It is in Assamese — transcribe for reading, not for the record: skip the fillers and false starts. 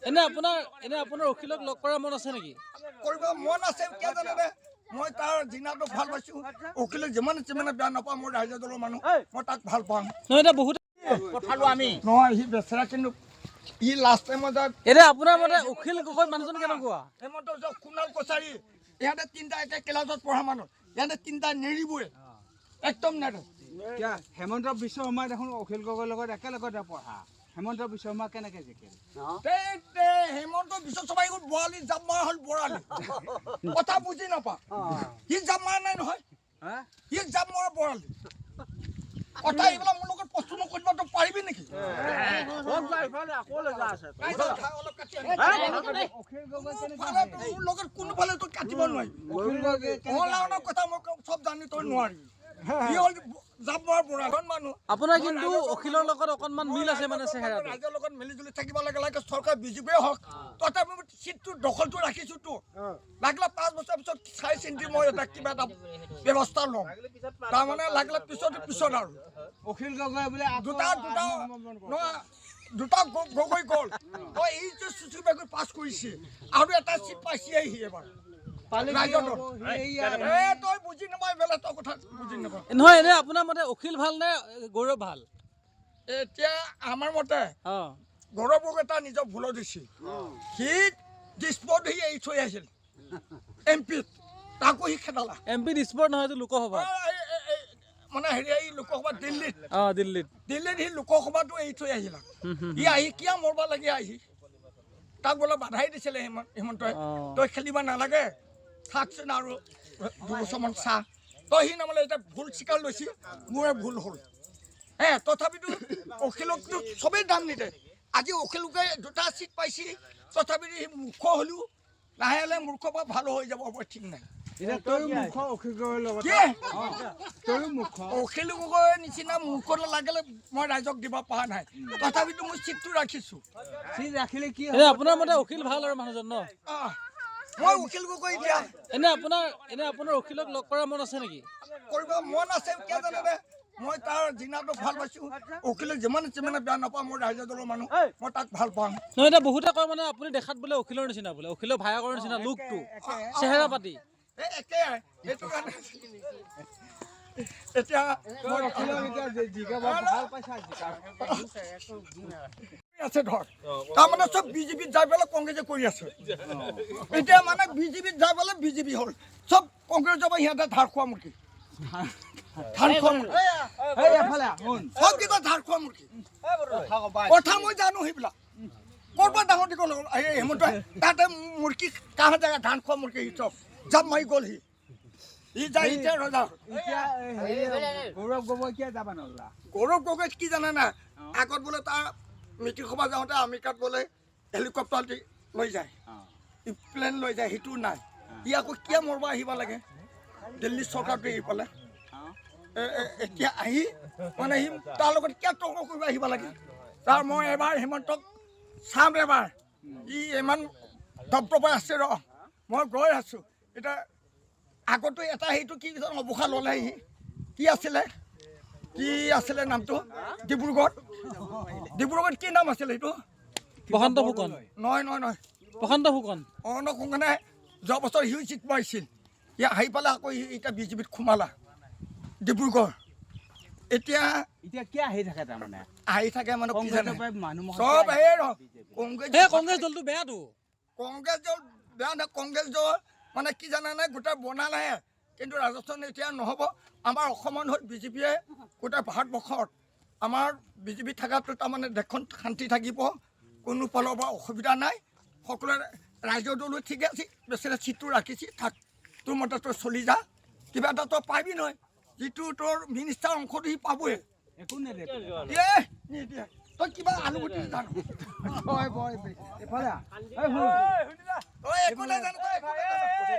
এনে আপোনাৰ অখিলক লগ কৰাৰ মন আছে নেকি? কৰিব মন আছে। কিয় জানেনে? মই তাৰ জিনাটো ভাল পাইছোঁ। অখিলে যিমানে যিমানে বেয়া নাপাওঁ, মই ৰাইজৰ দলৰ মানুহ, মই তাক ভাল পাওঁ। নহয়, এতিয়া বহুত নহয়, সি বেচেৰা, কিন্তু ই লাষ্ট টাইমত এতিয়া আপোনাৰ মতে অখিল গগৈ মানুহজন কেনেকুৱা? হেমন্ত বিশ্ব, সোণোৱাল কছাৰী, ইহঁতে তিনিটা একে ক্লাছত পঢ়া মানুহ। ইহঁতে তিনিটা নেৰিবই, একদম নেৰে। এতিয়া হেমন্ত বিশ্ব শৰ্মা দেখোন অখিল গগৈৰ লগত একেলগতে পঢ়া। হেমন্ত বিশ্ব শৰ্মা কেনেকে জিকিল? তে হেমন্ত বিশ্ব শৰ্মাই গ'ল বৰালি জাপ মৰা হ'ল। বৰালি কথা বুজি নাপা। সি জাপ মৰা নাই নহয়। হা? সি জাপ মৰা বৰালি কথা। এইবিলাক মোৰ লগত প্ৰশ্ন কৰিব তই পাৰিবি নেকি? অলপ কাটি আন। অখিল গগৈ কেনেকে কোনোফালে তোৰ লগত কোনোফালে তই কাটিব নোৱাৰিবি। অখিল গগৈ কেনেকে অনলাইনৰ কথা মই চব জানি, তই নোৱাৰিবি। সি হ'ল জাপ মৰা বৰালি মানুহ। আপোনাৰ কিন্তু অখিলৰ লগত অকণমান মিল আছে, মানে চেহেৰাটো। ৰাইজৰ লগত মিলি জুলি থাকিব লাগে। লাগে চৰকাৰ বিজেপিয়ে হওক, তথাপি মই চিটটো দখলটো ৰাখিছো তো। লাগিলে 5 বছৰ পিছত চাই চিন্তি মই এটা কিবা এটা ব্যৱস্থা ল'ম। তাৰমানে লাগিলে পিছত পিছত আৰু অখিল গগৈ বোলে আকৌ দুটা দুটা আত্মসমৰ্পণ কৰিব। নহয়, দুটা গগৈ গ'ল। তই এই যে চুচু বাগৈ পাছ কৰিছে আৰু এটা চিট পাইছে সি এবাৰ। পালে কি ৰাইজৰ হ'ব? দল। সেইয়া এ তই বুজি নাপাই বেলেগ, তই কথা বুজি নাপায়। নহয়, এনে আপোনাৰ মতে অখিল ভাল নে গৌৰৱ ভাল? এতিয়া আমাৰ মতে গৌৰৱ গগৈ এটা নিজৰ ভুলত দিছিল। সি দিছপুৰত সি এৰি থৈ আহিছিল এম পিত, তাকো সি খেদালা। এম পি দিছপুৰ নহয়, এইটো লোকসভা। মানে হেৰি, এই লোকসভা দিল্লীত। দিল্লীত। দিল্লীত সি লোকসভাটো এৰি থৈ আহিলা। সি আহি কিয় মৰবা লাগে আহি? তাক বোলে বাধাই দিছিলে হিমন্তই, তই খেলিব নালাগে, থাকচোন আৰু 2 বছৰমান চাহ তই। সি নহ'লে এতিয়া ভুল স্বীকাৰ লৈছি, মোৰে ভুল হ'ল। হে, তথাপিতো অখিলকতো চবেই দাম নিদে। আজি অখিলকে দুটা চিট পাইছি, তথাপিতো সি মূৰ্খ হ'লেও লাহে লাহে মূৰ্খৰ পৰা ভাল হৈ যাব, ঠিক নাই। এতিয়া তয়ো মূৰ্খ অখিল গগৈৰ লগত। কি? তয়ো মূৰ্খ। অখিল গগৈৰ নিচিনা মূৰ্খ লাগিলে মই ৰাইজক দিব পৰা নাই, তথাপিতো মই চিটটো ৰাখিছোঁ। চিট ৰাখিলে কি এনে আপোনাৰ মতে অখিল ভাল আৰু মানুহজন ন? মই অখিল গগৈ এতিয়া এনে আপোনাৰ অখিলক লগ কৰাৰ মন আছে নেকি? কৰিব মন আছে। কিয় জানেনে? মই তাৰ জিনাটো ভাল পাইছোঁ। অখিলে যিমানে যিমানে বেয়া নাপাওঁ, মই ৰাইজৰ দলৰ মানুহ, মই তাক ভাল পাওঁ। নহয়, এতিয়া বহুতে কয়, মানে আপুনি দেখাত বোলে অখিলৰ নিচিনা বোলে, অখিলৰ ভায়েকৰ নিচিনা লুকটো, চেহেৰা পাতি। এই একে, সেইটো কাৰণে এতিয়া তই অখিলক এতিয়া জিকাব ভাল পাইছা জিকা? আছে ধৰ, তাৰমানে চব বিজেপিত যাই পেলাই কংগ্ৰেছে কৰি আছে। এতিয়া মানে বিজেপিত যাই পেলাই বিজেপি হ'ল, চব কংগ্ৰেছ যাব। সিহঁতে ধাৰ খোৱা মুৰ্গী, ধাৰ খোৱা মুৰ্গী। এই এফালে আহ, শুন। চবকেইটা ধাৰ খোৱা মুৰ্গী। কথা মই জানো সেইবিলাক। ক'ৰ পৰা ডাঙৰ দীঘল হ'ল এই হিমন্তই? তাতে মুৰ্গী কাহ জেগা ধান খোৱা মুৰ্গী। সি চব জাপ মাৰি গ'ল। সি সি যায় এতিয়া ৰজা। এতিয়া হেৰি, গৌৰৱ গগৈ কিয় যাব নলা? গৌৰৱ গগৈ কি জানে না, আগত বোলে তাৰ মিটিং সভা যাওঁতে আমেৰিকাত বোলে হেলিকপ্টাৰ দি লৈ যায়, প্লেন লৈ যায়, সেইটো নাই। ই আকৌ কিয় মৰবা আহিব লাগে দিল্লী চৰকাৰটো এৰি পেলাই? এতিয়া আহি মানে সি তাৰ লগত কিয় তৰ্ক কৰিব আহিব লাগে? তাৰ মই এবাৰ হিমন্তক চাম এবাৰ। ই ইমান দপদপাই আছে, ৰ মই গৈ আছোঁ। এতিয়া আগতো এটা সেইটো কি অৱসৰ ল'লে সি, কি আছিলে, কি আছিলে নামটো, ডিব্ৰুগড়, ডিব্ৰুগড়ত কি নাম আছিলে সেইটো? প্ৰশান্ত ফুকন। নহয় নহয় নহয়। প্ৰশান্ত ফুকন। অঁ, ন কোনখানে যোৱা বছৰ সিও চিট পাইছিল। সি আহি পেলাই আকৌ সি এতিয়া বিজেপিত সোমালা ডিব্ৰুগড় এতিয়া। এতিয়া কিয় আহি থাকে তাৰমানে? আহি থাকে মানে কি জানে? কংগ্ৰেছৰ পৰাই মানুহ চব এই ৰ কংগ্ৰেছ এই কংগ্ৰেছ দলটো বেয়াটো। কংগ্ৰেছ দল বেয়া নহয়। কংগ্ৰেছ দল মানে কি জানানে, গোটেই বনালেহে, কিন্তু ৰাজস্থান এতিয়া নহ'ব। আমাৰ অসমত হ'ল বিজেপিয়ে, গোটেই ভাৰতবৰ্ষত আমাৰ বিজেপি থকাটো তাৰমানে দেশখন শান্তি থাকিব, কোনো ফালৰ পৰা অসুবিধা নাই। সকলোৱে ৰাইজৰ দলো ঠিকে আছে। বেছিৰে চিটটো ৰাখিছে, থাক, তোৰ মতে তই চলি যা। কিবা এটা তই পাবি নহয়, যিটো তোৰ মিনিষ্টাৰ অংশটো সি পাবই। একো নেদে। দিয়ে নিদিয়ে? তই কিবা আলুগুটি জানো? তই বই, এফালে আহ। এই শুন। তই একো নাজানো, তই একো নাজানো।